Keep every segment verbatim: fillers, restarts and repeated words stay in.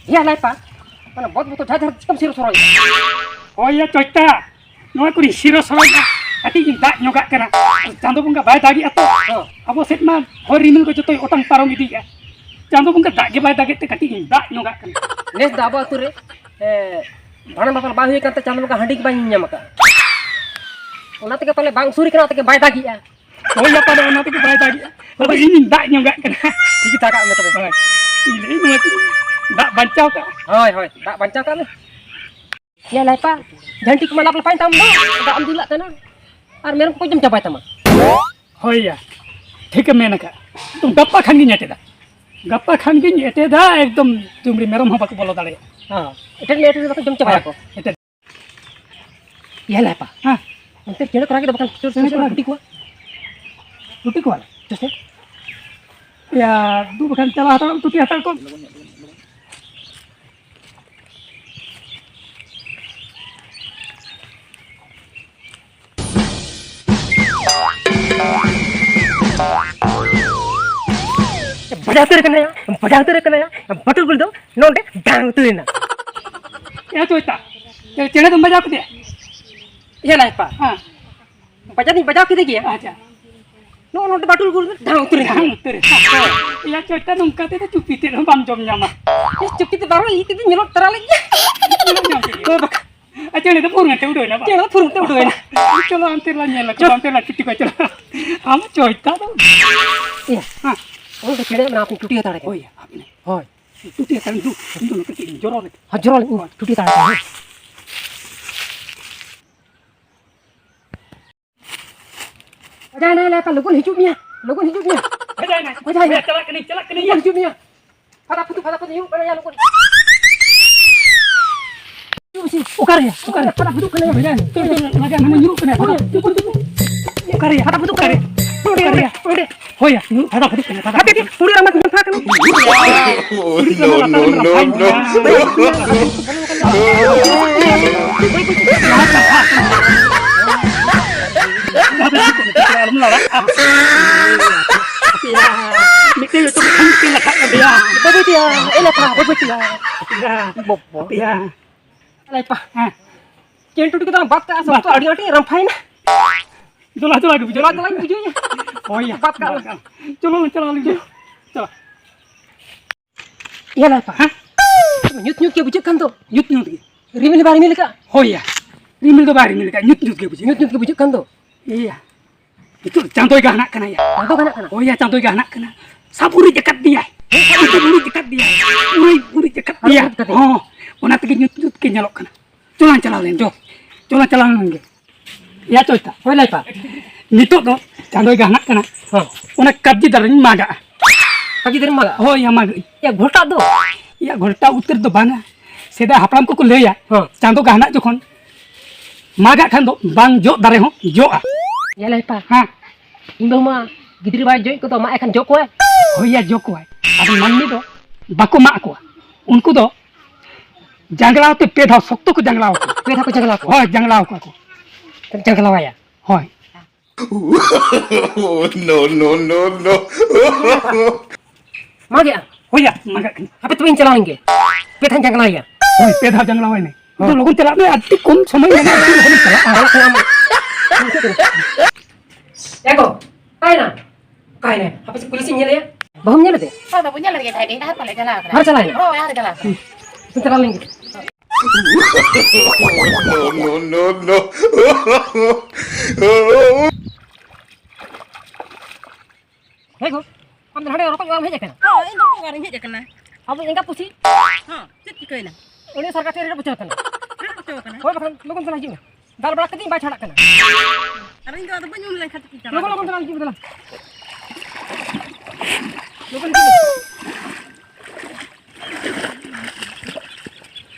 ᱦᱮᱸ, ᱞᱟᱭᱯᱟ, ᱚᱱᱟ ᱵᱚᱛ ᱵᱚᱛᱚ ᱡᱷᱟᱨ ᱡᱷᱟᱨ ᱪᱤᱠᱟᱹᱢ ᱥᱤᱨᱚ ᱥᱚᱨᱚᱭ? ᱦᱳᱭ ᱭᱟ ᱪᱚᱭᱛᱟ, ᱱᱚᱣᱟ ᱠᱚᱨᱮ ᱥᱤᱨᱚ ᱥᱚᱨᱚᱭ ᱫᱟ, ᱠᱟᱹᱴᱤᱡ ᱤᱧ ᱫᱟᱜ ᱧᱚᱜᱟᱜ ᱠᱟᱱᱟ᱾ ᱪᱟᱸᱫᱚ ᱵᱚᱸᱜᱟ ᱵᱟᱭ ᱫᱟᱜᱮᱜᱼᱟ ᱛᱚ᱾ ᱦᱮᱸ᱾ ᱟᱵᱚ ᱥᱮᱫ ᱢᱟ ᱦᱚᱭ ᱨᱤᱢᱤᱞ ᱠᱚ ᱡᱚᱛᱚᱭ ᱚᱴᱟᱝ ᱯᱟᱨᱚᱢ ᱤᱫᱤᱭᱮᱜᱼᱟ᱾ ᱪᱟᱸᱫᱚ ᱵᱚᱸᱜᱟ ᱫᱟᱜ ᱜᱮ ᱵᱟᱭ ᱫᱟᱜᱮᱫ ᱛᱮ ᱠᱟᱹᱴᱤᱡ ᱤᱧ ᱫᱟᱜ ᱧᱚᱜᱟᱜ ᱠᱟᱱᱟ᱾ ᱱᱮᱥ ᱫᱚ ᱟᱵᱚ ᱟᱹᱛᱩ ᱨᱮ, ᱮ, ᱵᱷᱟᱸᱰᱟᱱ ᱵᱟᱯᱞᱟ ᱵᱟᱝ ᱦᱩᱭ ᱟᱠᱟᱱ ᱛᱮ ᱪᱟᱸᱫᱚ ᱵᱚᱸᱜᱟ ᱦᱟᱺᱰᱤ ᱜᱮ ᱵᱟᱭ ᱧᱟᱢ ᱟᱠᱟᱫ᱾ ᱚᱱᱟ ᱛᱮᱜᱮ ᱯᱟᱞᱮ ᱵᱟᱝ ᱥᱩᱨ ᱠᱟᱱᱟ, ᱚᱱᱟ ᱛᱮᱜᱮ ᱵᱟᱭ ᱫᱟᱜᱮᱜᱼᱟ᱾ ᱦᱳᱭ ᱭᱟ ᱯᱟᱞᱮ ᱚᱱᱟ ᱛᱮᱜᱮ ᱵᱟᱭ ᱫᱟᱜᱮᱜᱼᱟ᱾ ᱟᱫᱚ ᱤᱧᱤᱧ ᱫᱟᱜ ᱧᱚᱜᱟᱜ ᱠᱟᱱᱟ᱾ ᱴᱷᱤᱠ ᱜᱮ ᱫᱟᱜᱟᱜ ᱢᱮ ᱛᱚᱵᱮ᱾ ᱦᱳᱭ᱾ ᱤᱧ ᱞᱟᱹᱭᱟᱹᱧ ᱱᱚᱣᱟ ᱛᱮᱜᱮ ᱫᱟᱜ ᱵᱟᱧᱪᱟᱣ ᱠᱟᱜᱼᱟ᱾ ᱦᱳᱭ, ᱦᱳᱭ, ᱫᱟᱜ ᱵᱟᱧᱪᱟᱣ ᱠᱟᱜ ᱢᱮ᱾ ᱭᱟ ᱞᱟᱭᱯᱟ, ᱡᱷᱟᱹᱱᱴᱤ ᱠᱚᱢᱟ ᱞᱟᱯ ᱞᱟᱯᱟᱭᱮᱱ ᱛᱟᱢ ᱫᱚ, ᱫᱟᱜ ᱮᱢ ᱫᱩᱞᱟᱜ ᱠᱟᱱᱟ᱾ ᱟᱨ ᱢᱮᱨᱚᱢ ᱠᱚᱠᱚ ᱡᱚᱢ ᱪᱟᱵᱟᱭ ᱛᱟᱢᱟ᱾ ᱦᱳᱭ ᱭᱟ, ᱴᱷᱤᱠᱮᱢ ᱢᱮᱱ ᱟᱠᱟᱫ᱾ ᱜᱟᱯᱟ ᱠᱷᱟᱱ ᱜᱤᱧ ᱮᱴᱮᱫᱟ᱾ ᱜᱟᱯᱟ ᱠᱷᱟᱱ ᱜᱤᱧ ᱮᱴᱮᱫᱟ, ᱮᱠᱫᱚᱢ ᱰᱩᱢᱨᱤ ᱢᱮᱨᱚᱢ ᱦᱚᱸ ᱵᱟᱠᱚ ᱵᱚᱞᱚ ᱫᱟᱲᱮᱭᱟᱜᱼᱟ᱾ ᱦᱮᱸ, ᱮᱴᱮᱫ ᱢᱮ, ᱮᱴᱮᱫ ᱢᱮ, ᱵᱟᱠᱚ ᱡᱚᱢ ᱪᱟᱵᱟᱭᱟᱠᱚ᱾ ᱦᱳᱭ, ᱮᱴᱮᱫ᱾ ᱭᱟ ᱞᱟᱭᱯᱟ᱾ ᱦᱮᱸ᱾ ᱚᱱᱛᱮ ᱪᱮᱬᱮ ᱠᱚ ᱨᱟᱜ ᱮᱫᱟ, ᱵᱟᱠᱷᱟᱱ ᱪᱚ, ᱪᱮᱬᱮ ᱪᱚ, ᱠᱚ ᱨᱟᱜ ᱴᱩᱴᱤ ᱠᱚᱣᱟ᱾ ᱴᱩᱴᱤ ᱠᱚᱣᱟ? ᱪᱮ ᱪᱮ? ᱭᱟ, ᱫᱩ ᱵᱟᱠᱷᱟᱱ ᱪᱟᱞᱟᱣ ᱦᱟᱛᱟᱲᱚᱜ ᱢᱮ, ᱴᱩᱴᱤ ᱦᱟᱛᱟᱲ ᱠᱚᱢ᱾ ᱵᱟᱡᱟᱣ ᱩᱛᱟᱹᱨ ᱠᱟᱱᱟᱭᱟ, ᱵᱟᱡᱟᱣ ᱩᱛᱟᱹᱨ ᱠᱟᱱᱟᱭᱟ, ᱵᱟᱴᱩᱞ ᱜᱩᱞ ᱫᱚ ᱱᱚᱰᱮ ᱰᱟᱝ ᱩᱛᱟᱹᱨ ᱮᱱᱟ᱾ ᱮ ᱪᱚᱭᱛᱟ, ᱪᱮ-, ᱪᱮᱬᱮ ᱫᱚᱢ ᱵᱟᱡᱟᱣ ᱠᱮᱫᱮᱭᱟ? ᱤᱭᱟᱹ ᱞᱟᱭᱯᱟ᱾ ᱦᱮᱸ᱾ ᱵᱟᱡᱟᱣ ᱫᱚᱧ ᱵᱟᱡᱟᱣ ᱠᱮᱫᱮ ᱜᱮᱭᱟ᱾ ᱟᱪᱪᱷᱟ᱾ ᱱᱚᱜᱼᱚ ᱱᱚᱰᱮ ᱵᱟᱴᱩᱞ ᱜᱩᱞ ᱨᱮ ᱰᱷᱟᱝ ᱩᱛᱟᱹᱨ ᱮᱱᱟ᱾ ᱰᱷᱟᱝ ᱩᱛᱟᱹᱨ ᱮᱱᱟ᱾ ᱦᱳᱭ᱾ ᱮᱭᱟ ᱪᱚᱭᱛᱟ, ᱱᱚᱝᱠᱟ ᱛᱮᱫᱚ ᱪᱩᱯᱤ ᱛᱮᱫ ᱦᱚᱸ ᱵᱟᱢ ᱡᱚᱢ ᱧᱟᱢᱟ᱾ ᱤᱥ, ᱪᱩᱯᱤ ᱛᱮ ᱵᱟᱝ ᱨᱮᱦᱚᱸ ᱤᱧ ᱛᱮᱫᱚᱧ ᱧᱮᱞᱚᱜ ᱛᱟᱨᱟ ᱞᱮᱫ ᱜᱮᱭᱟ᱾ ᱧᱮᱞᱚᱜ ᱧᱟᱢ ᱠᱮᱫ ᱜᱮᱭᱟ᱾ ᱦᱳᱭ ᱵᱟᱠᱷᱟᱱ᱾ ᱟᱨ ᱪᱮᱬᱮ ᱫᱚ ᱯᱷᱩᱨᱩᱢ ᱛᱮ ᱩᱰᱟᱹᱣ ᱮᱱᱟ ᱵᱟᱝ? ᱪᱮᱬᱮ ᱫᱚ ᱯᱷᱩᱨᱩᱢ ᱛᱮ ᱩᱰᱟᱹᱣ ᱮᱱᱟ᱾ ᱪᱚᱞᱚ ᱟᱱᱛᱮ ᱞᱟᱝ ᱧᱮᱞ ᱞᱮᱠᱚ, ᱪᱚ᱾ ᱟᱱᱛᱮ ᱞᱟᱝ ᱪᱩᱴᱤ ᱠᱚᱣᱟ, ᱪᱚᱞᱚ᱾ ᱟᱢ ᱪᱚᱭᱛᱟ ᱫᱚ᱾ ᱮᱭᱟ, ᱦᱮᱸ᱾ ᱚᱸᱰᱮ ᱪᱮᱬᱮ ᱢᱮᱱᱟᱜᱼᱟ, ᱪᱩᱴᱤ ᱦᱟᱛᱟᱲ ᱠᱟᱱᱟ᱾ ᱦᱳᱭ, ᱦᱟᱯᱮ᱾ ᱦᱳᱭ᱾ ᱪᱩᱴᱤ ᱦᱟᱛᱟᱲ ᱫᱩ, ᱤᱧ ᱫᱚ ᱱᱚᱛᱮ ᱠᱟᱹᱴᱤᱡ ᱤᱧ ᱡᱚᱨᱚ ᱞᱮᱜᱮ᱾ ᱦᱮᱸ, ᱡᱚᱨᱚ ᱞᱮᱜᱮ, ᱦᱳᱭ᱾ ᱪᱩᱴᱤ ᱦᱟᱛᱟᱲ ᱠᱟᱱᱟ, ᱦᱮᱸ᱾ ᱵᱟᱡᱟᱭ ᱱᱟᱭ ᱞᱟᱭᱯᱟ, ᱞᱚᱜᱚᱱ ᱦᱤᱡᱩᱜ ᱢᱮᱭᱟ, ᱞᱚᱜᱚᱱ ᱦᱤᱡᱩᱜ ᱢᱮᱭᱟ᱾ ᱵᱟᱡᱟᱭ ᱱᱟᱭ᱾ ᱵᱟᱡᱟᱭ ᱱᱟᱭ᱾ ᱦᱮᱸ, ᱪᱟᱞᱟᱜ ᱠᱟᱹᱱᱟᱹᱧ, ᱪᱟᱞᱟᱜ ᱠᱟᱹᱱᱟᱹᱧ᱾ ᱞᱚᱜᱚᱱ ᱦᱤᱡᱩᱜ ᱢᱮᱭᱟ᱾ ᱯᱷᱟᱫᱟ ᱯᱷᱩᱫᱩ, ᱯᱷᱟᱫᱟ ᱯᱷᱩᱫᱩ ᱧᱩᱨᱩᱜ ᱠᱟᱱᱟ ᱭᱟ, ᱞᱚᱜᱚᱱ᱾ ᱚᱠᱟᱨᱮ, ᱚᱠᱟᱨᱮ? ᱯᱷᱟᱫᱟ ᱯᱷᱩᱫᱩ ᱠᱟᱱᱟ ᱭᱟ᱾ ᱵᱟᱡᱟᱭ ᱱᱟᱭ᱾ ᱪᱚᱞ, ᱪᱚᱞ, ᱞᱟᱜᱟ, ᱢᱟᱱᱮ ᱧᱩᱨᱩᱜ ᱠᱟᱱᱟ᱾ ᱚᱠᱟᱨᱮ? ᱚᱠᱟᱨᱮ ᱭᱟ? ᱯᱷᱟᱫᱟ ᱯᱷᱩᱫᱩ ᱚᱠᱟᱨᱮ? ᱚᱸᱰᱮ, ᱚᱸᱰᱮ, ᱚᱸᱰᱮ᱾ ᱦᱳᱭ ᱭᱟ, ᱧᱩᱨᱩᱜ ᱯᱷᱟᱫᱟ ᱯᱷᱩᱫᱩᱜ ᱠᱟᱱᱟ, ᱯᱷᱟᱫᱟ ᱦᱟᱯᱮ, ᱯᱷᱩᱫᱩᱜ ᱠᱟᱱᱟ᱾ ᱯᱩᱲᱤ ᱨᱟᱢᱟ ᱠᱚ ᱯᱷᱟᱸᱠ ᱠᱟᱱᱟ᱾ ᱯᱩᱲᱤ ᱨᱟᱢᱟ ᱠᱚ ᱯᱷᱟᱸᱠ ᱠᱟᱱᱟ᱾ ᱟᱞᱚᱢ ᱞᱟᱲᱟᱜᱼᱟ᱾ ᱢᱤᱫᱴᱮᱱ ᱡᱚᱛᱚ ᱠᱷᱚᱱ ᱢᱤᱫᱴᱮᱱ ᱞᱟᱴᱷᱟᱜ ᱠᱟᱱ ᱜᱮᱭᱟ᱾ ᱵᱟᱹᱵᱩ ᱡᱤ, ᱮ ᱞᱮᱯᱟ, ᱵᱟᱹᱵᱩ ᱪᱤᱭᱟ᱾ ᱭᱟ᱾ ᱵᱟᱵᱟ᱾ ᱭᱟ᱾ ᱞᱮᱯᱟ᱾ ᱦᱮᱸ᱾ ᱪᱮᱱ ᱴᱩᱰᱩ ᱠᱚᱫᱚ ᱵᱟᱫ ᱠᱟᱜᱼᱟ, ᱥᱚᱠᱛᱚ ᱟᱹᱰᱤ ᱟᱸᱴ ᱨᱟᱢᱯᱷᱟᱭᱮᱱᱟ᱾ ᱡᱚᱞᱟ ᱡᱚᱞᱟ ᱜᱮ ᱵᱩᱡᱷᱟᱹᱜ ᱡᱚᱞᱟ ᱠᱟᱱᱟ᱾ ᱡᱚᱞᱟ ᱜᱮ ᱵᱩᱡᱷᱟᱹᱜ᱾ ᱦᱳᱭ ᱭᱟ᱾ ᱵᱟᱫ ᱠᱟᱜᱼᱟ᱾ ᱵᱟᱫ ᱠᱟᱜᱼᱟ᱾ ᱪᱚᱞᱚ, ᱪᱚᱞᱚ, ᱪᱚᱞᱚ᱾ ᱪᱚᱞᱚ᱾ ᱭᱟ ᱞᱮᱯᱟ᱾ ᱦᱮᱸ? ᱧᱩᱛ ᱧᱩᱛ ᱜᱮ ᱵᱩᱡᱷᱟᱹᱜ ᱠᱟᱱ ᱫᱚ᱾ ᱧᱩᱛ ᱧᱩᱛ ᱜᱮ᱾ ᱨᱤᱢᱤᱞ ᱵᱟᱭ ᱨᱤᱢᱤᱞ ᱟᱠᱟᱫ? ᱦᱳᱭ ᱭᱟ᱾ ᱨᱤᱢᱤᱞ ᱫᱚ ᱵᱟᱭ ᱨᱤᱢᱤᱞ ᱟᱠᱟᱫ, ᱧᱩᱛ ᱧᱩᱛ ᱜᱮ ᱵᱩᱡᱷᱟᱹᱜ᱾ ᱧᱩᱛ ᱧᱩᱛ ᱜᱮ ᱵᱩᱡᱷᱟᱹᱜ ᱠᱟᱱ ᱫᱚ᱾ ᱤᱭᱟ᱾ ᱱᱤᱛᱚᱜ ᱪᱟᱸᱫᱚᱭ ᱜᱟᱦᱱᱟᱜ ᱠᱟᱱᱟ ᱭᱟ᱾ ᱪᱟᱸᱫᱚ ᱜᱟᱦᱱᱟᱜ ᱠᱟᱱᱟ? ᱦᱳᱭ ᱭᱟ, ᱪᱟᱸᱫᱚᱭ ᱜᱟᱦᱱᱟᱜ ᱠᱟᱱᱟ᱾ ᱥᱟᱵ ᱩᱨᱤᱡ ᱟᱠᱟᱫ ᱫᱮᱭᱟᱭ᱾ ᱥᱟᱵ ᱩᱨᱤᱡ ᱟᱠᱟᱫ ᱫᱮᱭᱟᱭ᱾ ᱩᱨᱤᱡ, ᱩᱨᱤᱡ ᱟᱠᱟᱫ ᱟᱨ ᱫᱮᱭᱟᱭ᱾ ᱩᱨᱤᱡ ᱟᱠᱟᱫ ᱫᱮᱭᱟᱭ᱾ ᱦᱚᱸ, ᱚᱱᱟ ᱛᱮᱜᱮ ᱧᱩᱛ ᱧᱩᱛ ᱜᱮ ᱧᱮᱞᱚᱜ ᱠᱟᱱᱟ᱾ ᱪᱚᱞᱟᱝ ᱪᱟᱞᱟᱣ ᱞᱮᱱ ᱜᱮ᱾ ᱪᱚᱞᱟᱝ ᱪᱟᱞᱟᱣ ᱞᱮᱱ ᱜᱮ᱾ ᱭᱟ ᱪᱚᱭᱛᱟ᱾ ᱦᱳᱭ ᱞᱟᱭᱯᱟ᱾ ᱱᱤᱛᱚᱜ ᱫᱚ ᱪᱟᱸᱫᱚᱭ ᱜᱟᱦᱱᱟᱜ ᱠᱟᱱᱟ᱾ ᱦᱚᱸ᱾ ᱚᱱᱟ ᱠᱟᱵᱡᱤ ᱫᱟᱨᱮᱧ ᱢᱟᱜᱟ᱾ ᱠᱟᱵᱡᱤ ᱫᱟᱨᱮᱧ ᱢᱟᱜᱟ? ᱦᱳᱭ, ᱭᱟ, ᱢᱟᱜ᱾ ᱭᱟ, ᱜᱷᱚᱞᱴᱟᱜ ᱫᱚ? ᱭᱟ, ᱜᱷᱚᱞᱴᱟᱣ ᱩᱛᱟᱹᱨ ᱫᱚ ᱵᱟᱝᱟ᱾ ᱥᱮᱫᱟᱭ ᱦᱟᱯᱲᱟᱢ ᱠᱚᱠᱚ ᱞᱟᱹᱭᱟ, ᱦᱚᱸ᱾ ᱪᱟᱸᱫᱚ ᱜᱟᱦᱱᱟᱜ ᱡᱚᱠᱷᱚᱱ ᱢᱟᱜᱟᱜ ᱠᱷᱟᱱ ᱫᱚ ᱵᱟᱝ ᱡᱚᱜ ᱫᱟᱨᱮ ᱦᱚᱸ ᱡᱚᱜᱼᱟ᱾ ᱭᱟ ᱞᱟᱭᱯᱟ᱾ ᱦᱮᱸ᱾ ᱤᱧ ᱵᱟᱹᱦᱩ ᱢᱟ ᱜᱤᱫᱽᱨᱟᱹ ᱵᱟᱭ ᱡᱚᱜ ᱠᱚᱫᱚ ᱢᱟᱜ ᱮ ᱠᱷᱟᱱ ᱡᱚᱜ ᱠᱚᱣᱟᱭ᱾ ᱦᱳᱭ ᱭᱟ, ᱡᱚᱜ ᱠᱚᱣᱟᱭ᱾ ᱟᱫᱚ ᱢᱟᱹᱱᱢᱤ ᱫᱚ ᱵᱟᱠᱚ ᱢᱟᱜ ᱠᱚᱣᱟ᱾ ᱩᱱᱠᱩ ᱫᱚ ᱡᱟᱸᱜᱽᱞᱟᱣ ᱛᱮ ᱯᱮ ᱫᱷᱟᱣ ᱥᱚᱠᱛᱚ ᱠᱚ ᱡᱟᱸᱜᱽᱞᱟᱣ ᱠᱚᱣᱟ᱾ ᱯᱮ ᱫᱷᱟᱣ ᱠᱚ ᱡᱟᱸᱜᱽᱞᱟᱣ ᱠᱚᱣᱟ? ᱦᱳᱭ, ᱡᱟᱸᱜᱽᱞᱟᱣ ᱠᱚᱣᱟ ᱠᱚ᱾ ᱡᱟᱸᱜᱽᱞᱟᱣᱟᱭᱟ? ᱦᱳᱭ᱾ No, no, no, no. ᱢᱟᱜᱮᱜᱼᱟ? ᱦᱳᱭ ᱭᱟ, ᱢᱟᱜᱟᱜ ᱠᱟᱹᱱᱟᱹᱧ᱾ ᱦᱟᱯᱮ ᱛᱚᱵᱮᱧ ᱪᱟᱞᱟᱣ ᱞᱮᱱ ᱜᱮ᱾ ᱯᱮ ᱫᱷᱟᱣ ᱡᱟᱸᱜᱽᱞᱟᱣᱟᱭᱟ᱾ ᱦᱳᱭ, ᱯᱮ ᱫᱷᱟᱣ ᱡᱟᱸᱜᱽᱞᱟᱣᱟᱭ ᱢᱮ᱾ ᱦᱚᱸ᱾ ᱞᱚᱜᱚᱱ ᱪᱟᱞᱟᱜ ᱢᱮ, ᱟᱹᱰᱤ ᱠᱚᱢ ᱥᱚᱢᱚᱭ ᱢᱮᱱᱟᱜᱼᱟ, ᱟᱹᱰᱤ ᱞᱚᱜᱚᱱ ᱪᱟᱞᱟᱜᱼᱟ᱾ ᱪᱟᱞᱟᱜ ᱠᱟᱱᱟ᱾ ᱮ ᱜᱚ, ᱚᱠᱟᱭᱮᱱᱟ? ᱚᱠᱟᱭᱮᱱᱟᱭ? ᱦᱟᱯᱮ ᱥᱮ ᱯᱩᱞᱤᱥᱤᱧ ᱧᱮᱞᱮᱭᱟ᱾ ᱵᱟᱹᱦᱩᱢ ᱧᱮᱞ ᱞᱮᱫᱮ? ᱦᱳᱭ ᱵᱟᱹᱵᱩ, ᱧᱮᱞ ᱞᱮᱫᱮ ᱜᱮ ᱛᱟᱦᱮᱸᱫ, ᱰᱟᱦᱟᱨ ᱯᱟᱞᱮ ᱪᱟᱞᱟᱣ ᱠᱟᱱᱟ᱾ ᱟᱨ ᱪᱟᱞᱟᱣᱮᱱᱟ? ᱦᱳᱭ, ᱟᱨ ᱪᱟᱞᱟᱣ ᱠᱟᱱᱟ᱾ ᱦᱩᱸ᱾ ᱪᱟᱞᱟᱣ ᱞᱮᱱ ᱜᱮ᱾ No, no, no, no. ᱦᱮᱸ ᱜᱚ, ᱟᱢ ᱫᱚ ᱱᱚᱰᱮ ᱨᱚᱠᱚᱡ ᱚᱲᱟᱜ ᱮᱢ ᱦᱮᱡ ᱟᱠᱟᱱᱟ? ᱦᱳᱭ, ᱤᱧ ᱫᱚ ᱨᱚᱠᱚᱡ ᱚᱲᱟᱜ ᱤᱧ ᱦᱮᱡ ᱟᱠᱟᱱᱟ᱾ ᱟᱵᱚ ᱮᱸᱜᱟ ᱯᱩᱥᱤ? ᱦᱚᱸ, ᱪᱮᱫ ᱪᱤᱠᱟᱹᱭᱮᱱᱟ? ᱩᱱᱤ ᱥᱚᱨᱠᱟᱨ ᱴᱷᱮᱱ ᱨᱮ ᱵᱩᱡᱷᱟᱹᱣ ᱠᱟᱱᱟ᱾ ᱨᱮ ᱵᱩᱡᱷᱟᱹᱣ ᱠᱟᱱᱟ᱾ ᱦᱳᱭ, ᱵᱟᱠᱷᱟᱱ ᱞᱚᱜᱚᱱ ᱫᱷᱟᱨᱟ ᱦᱤᱡᱩᱜ ᱢᱮ᱾ ᱫᱟᱞ ᱵᱟᱲᱟ ᱠᱟᱛᱮᱧ ᱵᱟᱭ ᱪᱷᱟᱲᱟᱜ ᱠᱟᱱᱟ᱾ ᱟᱨ ᱤᱧ ᱫᱚ ᱟᱫᱚ ᱵᱟᱹᱧ ᱩᱢ ᱞᱮᱱᱠᱷᱟᱱ ᱪᱮᱫ ᱤᱧ ᱪᱟᱞᱟᱜᱼᱟ? ᱞᱚᱜᱚᱱ, ᱞᱚᱜᱚᱱ ᱫᱷᱟᱨᱟ ᱦᱤᱡᱩᱜ ᱢᱮ, ᱫᱮᱞᱟ᱾ ᱞᱚᱜᱚᱱ ᱦᱤᱡᱩᱜ ᱢᱮ᱾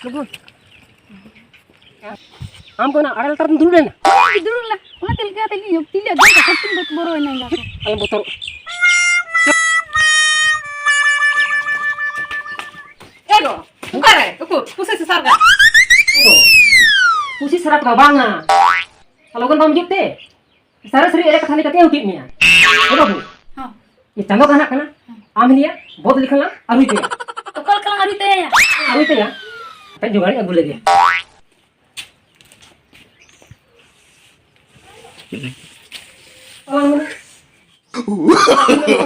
ᱞᱚᱜᱚᱱ᱾ ᱟᱢ ᱫᱚ ᱚᱱᱟ ᱟᱲᱮ ᱞᱟᱛᱟᱨ ᱨᱮᱢ ᱫᱩᱲᱩᱵ ᱞᱮᱱᱟ? ᱦᱳᱭ, ᱫᱩᱲᱩᱵ ᱞᱮᱱᱟ᱾ ᱚᱱᱟ ᱪᱮᱫ ᱞᱮᱠᱟ ᱛᱮᱞᱤᱧ ᱛᱤᱞᱤ ᱟᱹᱜᱩ ᱠᱟᱛᱮ ᱛᱤᱧ ᱵᱚᱛ-, ᱵᱚᱨᱚᱭᱮᱱᱟ ᱮᱸᱜᱟ ᱠᱚ᱾ ᱟᱞᱚᱢ ᱵᱚᱛᱚᱨᱚᱜ᱾ ᱮ ᱜᱚ, ᱚᱠᱟᱨᱮ? ᱩᱠᱩᱨ? ᱯᱩᱥᱤ ᱥᱮ ᱥᱟᱨᱜᱟ? ᱮ ᱜᱚ, ᱯᱩᱥᱤ ᱥᱟᱨᱜᱟ ᱫᱚ ᱵᱟᱝᱟ᱾ ᱞᱚᱜᱚᱱ ᱵᱟᱢ ᱦᱤᱡᱩᱜ ᱛᱮ? ᱥᱟᱹᱨᱤ ᱥᱟᱹᱨᱤ ᱮᱲᱮ ᱠᱟᱛᱷᱟ ᱞᱟᱹᱭ ᱠᱟᱛᱮ ᱦᱩᱫᱤᱫ ᱢᱮᱭᱟ᱾ ᱮ ᱵᱟᱹᱵᱩ, ᱦᱚᱸ᱾ ᱮ ᱪᱟᱸᱫᱚ ᱜᱟᱦᱱᱟᱜ ᱠᱟᱱᱟ, ᱦᱚᱸ᱾ ᱟᱢ ᱱᱤᱭᱟᱹ ᱵᱚᱫ ᱞᱮᱠᱷᱟᱱ ᱞᱟᱝ ᱟᱹᱨᱩᱭ ᱯᱮᱭᱟ᱾ ᱚᱠᱟ ᱞᱮᱠᱟ ᱞᱟᱝ ᱟᱹᱨᱩᱭ ᱛᱟᱭᱟ? ᱟᱹᱨᱩᱭ ᱛᱟᱭᱟ? ᱢᱤᱫᱴᱟᱝ ᱡᱚᱜᱟᱲᱤᱧ ᱟᱹᱜᱩ ᱞᱮᱜᱮ᱾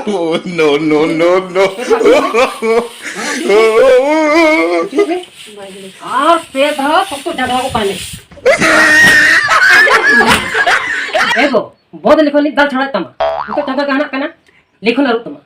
Oh, no, no, no, no. ᱟᱨ ᱯᱮ ᱫᱷᱟᱣ ᱥᱚᱠᱛᱚ ᱡᱟᱜᱟᱣ ᱠᱚ ᱠᱟᱱ᱾ ᱮ ᱜᱚ, ᱵᱚᱫ ᱞᱮᱠᱷᱚᱱ ᱞᱤᱧ ᱫᱟᱞ ᱪᱷᱟᱲᱟᱭ ᱛᱟᱢᱟ᱾ ᱱᱤᱛᱚᱜ ᱪᱟᱸᱫᱟ ᱜᱟᱦᱱᱟᱜ ᱠᱟᱱᱟ, ᱞᱮᱠᱷᱚᱱ ᱟᱹᱨᱩᱵ ᱛᱟᱢᱟ᱾